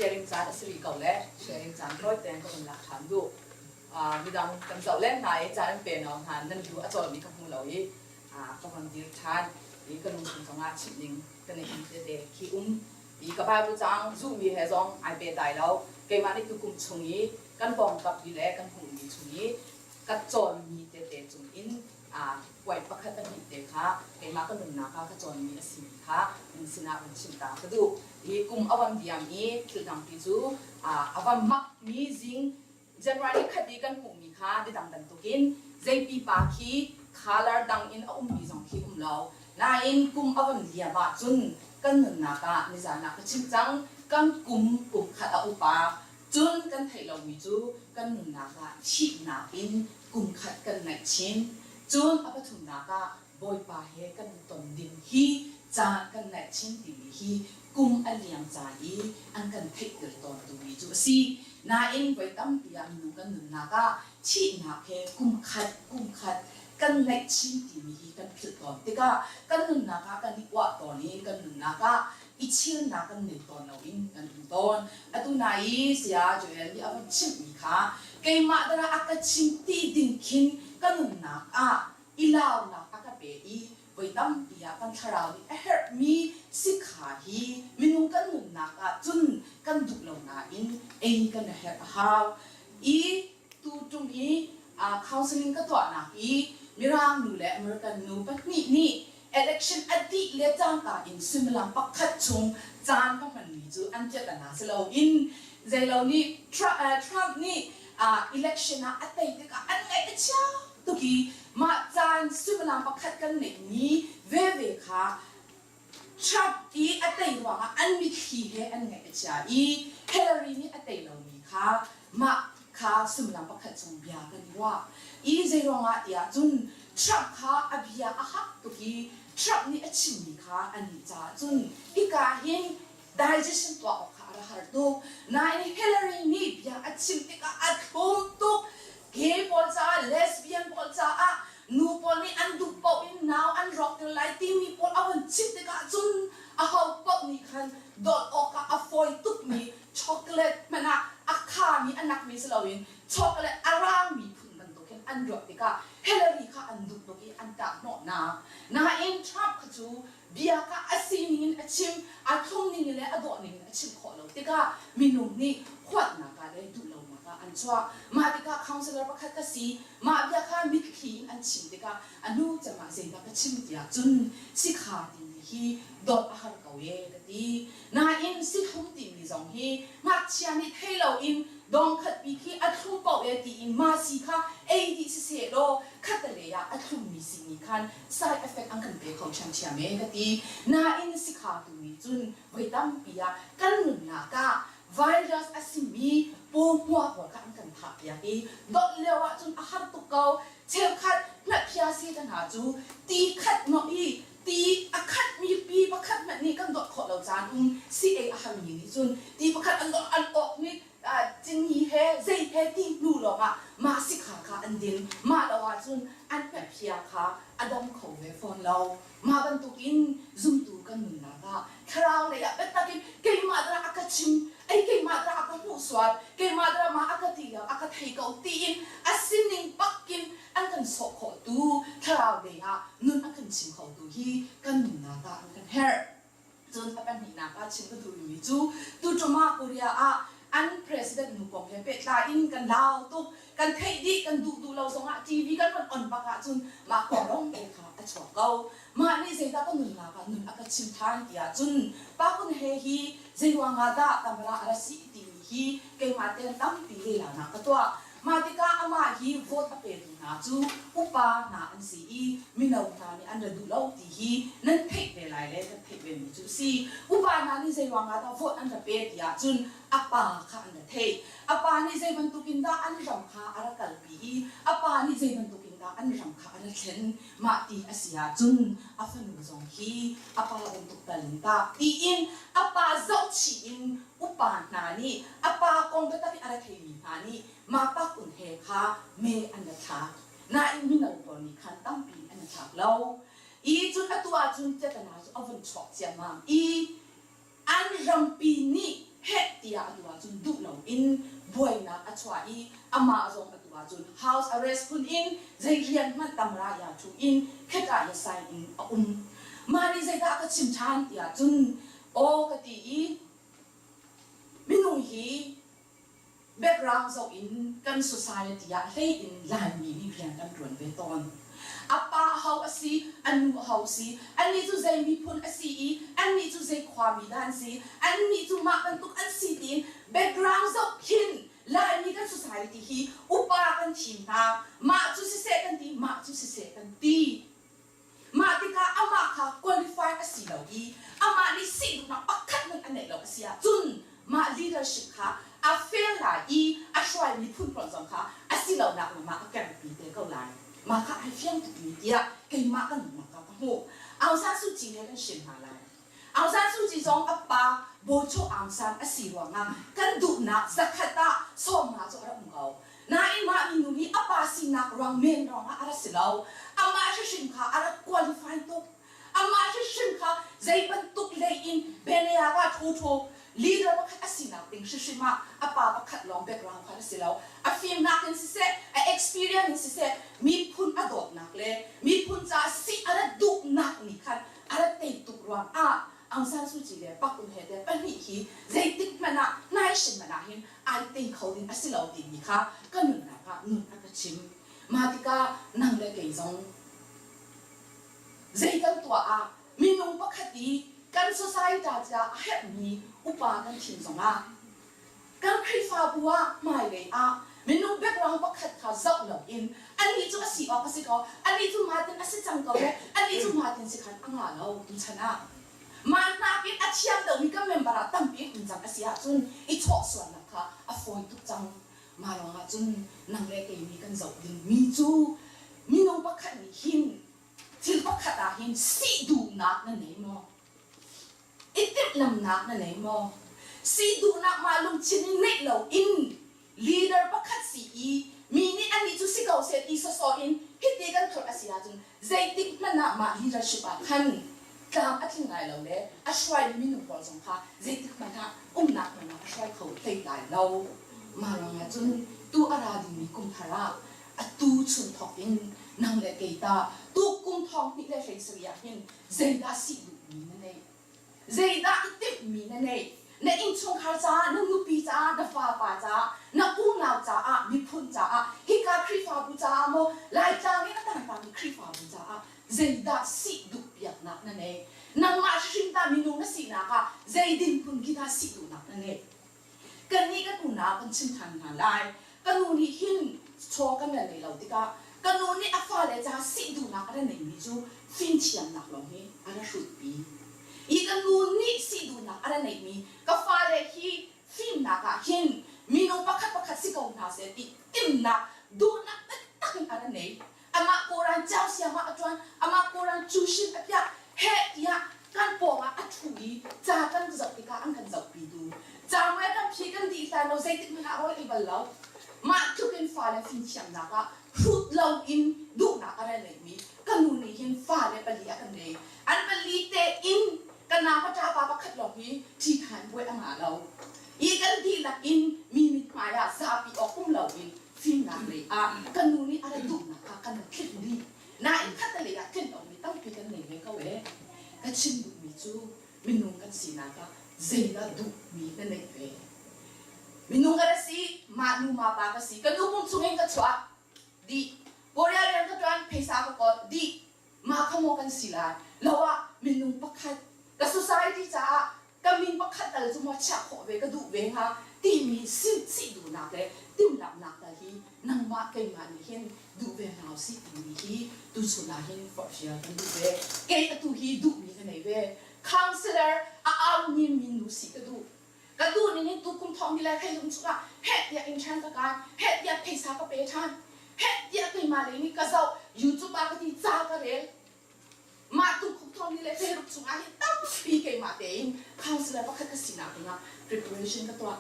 Sharing caan a si rih ko le sharing caan tawi tein ka vun lak ṭhan duh. Midang kan zoh len hna i caan an pe no hna nan lu a cawlmi ka hmu lo i ka von dir ṭhan i ka lungthin zongah chimh ding ka neihmi tete khi um i ka Bible caang zuhmi he zong ai pehtlai lo. Keimah nih tukum chung i kan pawngkap i le kan hmuhmi chung i ka cawnmi tete cung in puai pakhat pahnih te kha keimah ka nunnak ah ka cawnmi a simi kha nan sinah van chim ta ka duh. Hi kum a van diam i thil dangpi cu a van makmi zing January khat i kan hmuhmi kha midang bantukin zei pipa khi color dang in a ummi zong khi um lo. Nain kum a van liam ahcun kan nunnak ah nizan ah ka chim cang kan kum kum khat a upa Cun kan theih lomi cu kan nunnak ah thihnak in kum khat kan ngaih chin. Cun a pathumnak ah Bawipa he kan i ton ding hi caan kan ngaih chin timi hi kum a liam ca i an kan theihter tawntu mi cu a si. Nain voi tampi ah minung kan nunnak ah thihnak he kum khat kum khat kan ngaih chin timi hi kan philh tawn tikah kan nunnak ah kan i uah tawn i kan nunnak ah i chilnak kan nei tawn loin kan um tawn. Atu na i saya Joel nih a van chimhmi kha keimah dara a ka chim ti ding khin ka nunnak ah i launak a ka pe i voi tampi ah kan thlarau nih a herhmi sikha hi minung kan nunnak ah cun kan duh lo nain ei kan herh a hau. I tu ṭung i counseling ka tuahnak i Mirang nu le American nu pahnih nih election a dih le cangka in suimilam pakhat chung caan ka hmanmi cu an piatana si loin zeilo nih Trump nih election ah a tei tikah an ngaih a chia tuk i mah caan suimilam pakhat kan neihmi veve kha Trump i a tei ruangah an mitthli he an ngaih a chia i Hillary nih a tei lomi kha mah kha suimilam pakhat chung bia kan i ruah. I zeiruangah tiah cun Trump kha a bia a hak tuk i Trump nih a chimmi kha annih caah cun hika hin digestion tuah awk kha a ra har tuk. Nain Hillary nih bia a chim tikah a thlum tuk. Gay pawl caah, lesbian pawl caah nu pawl nih an duh paoh in nau an rawkter lai timi pawl a von chim tikah cun aho paoh nih khan dawt awkah a fawi tukmi chocolate hmanh ah a khami a nakmi si loin chocolate a rangmi phun bantukin an ruah tikah Hillary kha an duh tuk i an ṭah hnawhnak. Nain Trump kha cu bia kha a sining in a chim, a thlum ning le a dawh ning in a chim khawh lo tikah minung nih huatnak ah le duhlonak ah an chuah. Mah tikah counselor pakhat ka si, mah bia kha mitthli in an chim tikah a hnu cem ah zeidah ka chim tiah cun sikha timi hi dawt a har ko ee ka ti. Nain sithlum timi zong hi ngakchia nih thei loin dawngkhatpi khi a thlum paoh e tiin mah si kha ei dih sisehlaw khattelei ah a thlummi si nih khan side effect an kan pe kho ṭhiamṭhiam e ka ti. Nain sikha tu nih cun voi tampi ah kan nunnak ah virus a simi pawhmua pawl kha an kan thahpiak i dolh lio ahcun a har tuk ko. Cheukhat hnapphia si te hna cu ti khat hnawh i ti a khatmi pi pakhat hmanh nih kan dawt khawh lo caan um si ei a harmi nih cun ti pakhat an dawt an awk nih cini he zei he ti hnu lawngah mah sikha kha an din mah lo ahcun an hnapphia kha a dam kho ve fawn lo mah bantukin zumtu kan nunnak ah thlarau lei ah biatak in keimah dara a ka chim ei keimah dara a ka hmuh sual keimah dara mah a ka ti lo a ka thei ko tiin a sining bakin an kan sawh khawhtu thlarau lei ah nun a kan chim khotu hi kan nunnak ah an kan herh. Cun a pahnihnak ah chim ka duhmi cu tuṭum ah Korea ah an president nu kong he pehtlai in kan lau tuk kan theih dih kan duh duh lo zongah TV kan van on bak ahcun mah kong lawng te kha a chuak ko. Mah nih zeidah ka nunnak ah nun a ka chim ṭhan tiah cun Pa Kun He hi zeiruang ah dah Tamara a ra si timi hi keimah ten tampi lelaunak ka tuah. Mah tikah amah hi vote a petu hna cu upa hna an si i mino hna nih an ra duh lo ti hi nan theih ve lai le kan theih vemi cu a si. Upa hna nih zeiruang ah dah vote an ra pe ti ahcun a pa kha an ra theih. A pa nih zei bantukin dah an ram kha a ra kalpi i a pa nih zei bantukin dah an ram kha a ra thlen. Mah ti a si ahcun a fanu zong hi a pa bantuk tal in tah tiin a pa zohchih in upa hna nih a pa kong biatak i a ra theimi hna nih mah pak un he kha me an ra thlak. Nain mino pawl nih khan tampi an i thlak lo. I cun atu ahcun tetana cu a vun chuak ciammam i an rampi nih heh tiah a ahcun duh loin buainak a chuah i amah zong atu ahcun house arrest phun in zei rian hmanh tamra ya thu in kheka ya sai in a um. Mah nih zeidah a ka chim ṭhan tiah cun aw ka ti i minung hi background zoh in kan society ah hlei in Laimi nih rian kan ṭuan ve tawn. A pa ho a si, a nu ho si, annih cu zei miphun a si i annih cu zei khuami dah an si, annih cu mah bantuk an si tiin background zoh khin Laimi kan society hi upa kan thim hna. Mah cu siseh kan ti, mah cu siseh kan ti. Mah tikah amah kha qualify a si lo i amah nih si duhnak pakhat hmanh a neih lo a si ahcun mah leadership kha a fail lai i a hruaimi phunphun zong kha a si lonak lam ah a kerpi te ko lai. Mah kha ai fiang tukmi tiah keimah ka nunnak ah ka hmuh. Aung San Suu Kyi he kan hrem hna lai. Aung San Suu Kyi zong a pa Bawchaw Aung San a si ruangah kan duhnak zakhat ah 50 cu a rak um ko. Nain mah minu nih a pa sinak ruang men ruangah a ra si lo. Amah hrimhrim kha a rak qualify tuk. Amah hrimhrim kha zei bantuk lei in Benaya ka thu thu leader pakhat a sinak ding hrimhrim ah a pa pakhat lawng background kha a si lo. A fimnak in siseh, a experience in siseh, miphun a dawtnak le miphun caah si a rat duhnak nih khan a rat tei tuk ruangah Aung San Suu Kyi le Pak Un He te pahnih hi zeitik hmanh ah nai hrim hmanh ah hin ai tei kho ding a si lo timi kha ka nunnak ah nun a ka chim. Mah tikah nang le kei zong zei kan tuah ah minung pakhat i kan society caah a herhmi upa kan thim zongah kan Khrihfabu ah hmailei ah minung background pakhat kha zoh loin anih cu a si awk a si ko anih cu matin a si cang ko le anih cu matin si khan a ngah lo tuchan ah mah nakin a thiam deuhmi kan member ah tampi um cang a si ahcun i chawh sualnak kha a fawi tuk cang. Mah ruangah cun nang le kei nih kan zoh dingmi cu minung pakhat nih hin thil pakhat ah hin si duhnak na nei maw? I timhlamnak na nei maw? Si duhnak mah lungthin in neih loin leader pakhat si i mi nih annih cu si ko seh ti sawsawh in hiti kan thlorh a si ahcun zeitik hmanh ah mah leadership ah khan tlam a tling lai lo le a hruaimi minung pawl zong kha zeitik hmanh ah umnak hmanh ah a hruai kho hlei lai lo. Mah ruangah cun tu a ra dingmi kum thar ah atu chun thawk in nang le kei ta tu kum thong hnih le hlei sarih ah hin zeidah si duhmi na neih? Zeidah i timhmi na neih? Na innchungkhar caah, na nupi caah, na fapa caah, na unau caah, miphun caah, hika Khrihfabu caah maw, Laitlang i a tangtangmi Khrihfabu caah zeidah si duhpiaknak na neih? Nangmah hrimhrim tah minung na sinak ah zei dinhmun khi dah si duhnak na neih? Kannih kan unau kan chim ṭhan hna lai. Ka nu nih hin chaw kan la nei lo tikah ka nu nih a fale caah si duhnak a ra neimi cu fimthiamnak lawng hi a ra hrutpi. I ka nu nih si duhnak a ra neihmi ka fale hi fimnak ah hin minu pakhat pakhat si ko hna seh ti timnak duhnak taktak in a ra nei. Amah kawran ciau siam ah a ṭuan, amah kawran cuhrin a piah, heh tiah kan pawngah a ṭhu i ca kan zoh tikah an kan zohpitu. Camuai kan phi kan dih hlan lo zeitik hmanh ah rawl ei bal lo. Mah tluk in fale fimthiamnak ah hrut loin duhnak a ra neihmi ka nu nih hin fale pali a kan nei. An pali te in ka nau ka ṭapa pakhat lawng hi ṭhikhan buai a ngah lo. I kan dihlak in mi mithmai ah zapi awk um loin fimnak lei ah kan nu nih a ra duhnak kha kan tlinh dih. Nain khatalei ah tlinh lomi tampi kan nei ve ko ee. Ka chim duhmi cu minung kan sinak ah zeidah duhmi na neih ve. Minung ka ra si, mah nu mah pa ka si, ka nu pum chungin ka chuah dih. Korea rian ka ṭuan, phaisa ka kawl dih. Mah kha maw kan si lai? Lo ah minung pakhat ka society caah ka min pakhat tal cu maw chiah khawh ve ka duh ve hnga timi si duhnak le timhlamhnak tal hi nangmah keimah nih hin duh ve hna usih timi hi tuchun ah hin forhfial kan duh ve. Kei atu hi duhmi ka nei ve. Counselor a aumi minu si ka duh. Ka duh ning in tukum thong ni le thei lung chungah heh tiah in ṭhan ka kai, heh tiah phaisa ka pe ṭhan, heh tiah keimah lei nih ka zoh, YouTube ah ka ti ca ka rel. Mah tukum thong ni le feruk chungah hin tampi keimah tein counselor pakhat ka sinak dingah preparation ka tuah.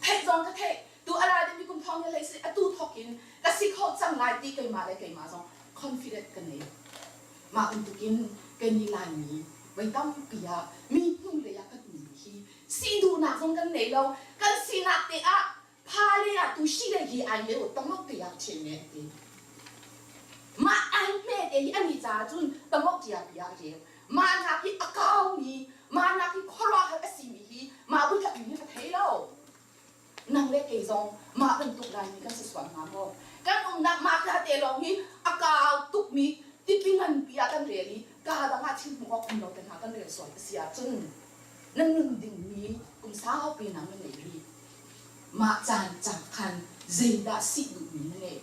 Theih zong ka theih. Tu a ra dingmi kum thong ni le si atu thawk in ka si kho cang lai ti keimah le keimah zong confident ka nei. Mah bantukin kan i Laimi voi tampi ah mi hnulei ah kan ummi hi si duhnak zong kan nei lo. Kan sinak. Lehnak te ah phale ah tu shi le hi ai me u tamok te ah chin ne ti. Mah ai me te hi ani caah cun tamok tia pi ah rel. Mah nak hi a kaumi, mah nak hi khuaruahhar a simi hi mah utlak mi hi ka thei lo. Nang le kei zong mah bantuk Laimi kan si sual hnga maw? Kan umnak mah ka te lawng hi a kau tukmi tipi nganpi ah kan rel i kaa dang ah thil hmuh awk um lo te hna kan rel sual a si ahcun nan nun dingmi kum saupi nang nan nei rih. Mah caan cang khan zeidah sih duhmi na ngei?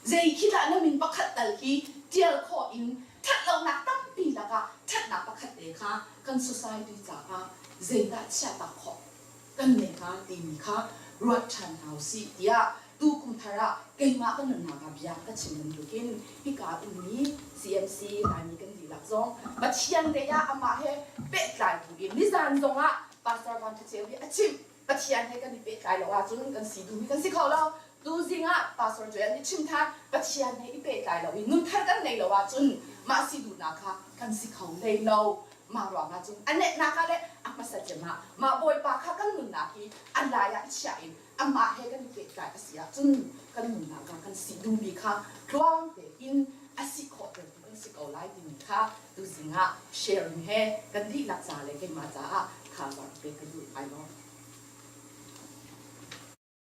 Zei khi dah na min pakhat tal hi ṭial khawh in ṭhatlonak tampi lakah ṭhatnak pakhat te kha kan society caah zeidah chiahtak khawh kan nei hnga timi kha ruat ṭhan hna usih tiah tu kum thar ah keimah ka nunnak ah bia ka chim bantukin hika ummi CMC Laimi kan dihlak zong Pathian lei ah amah he pehtlai buin nizan zong ah Pastor Van Tha Ceu nih a chim Pathian he kan i pehtlai lo ahcun kan si duhmi kan si kho lo. Tuzing ah Pastor Joel nih chim than Pathian he i pehtlai lo i nunthar kan nei lo ahcun mah si duhnak kha kan si kho hlei lo. Mah ruangah cun a netnak ah le a hmasa cem ah mah Bawipa kha kan nunnak hi a lai ah i chiah in amah he kan i pehtlai a si ahcun kan nunnak ah kan si duhmi kha tluang tein a si khawh tertu kan si ko lai timi kha tuzing ah sharing he kan dihlak ca le keimah caah thazaang pek ka duh ai lawm.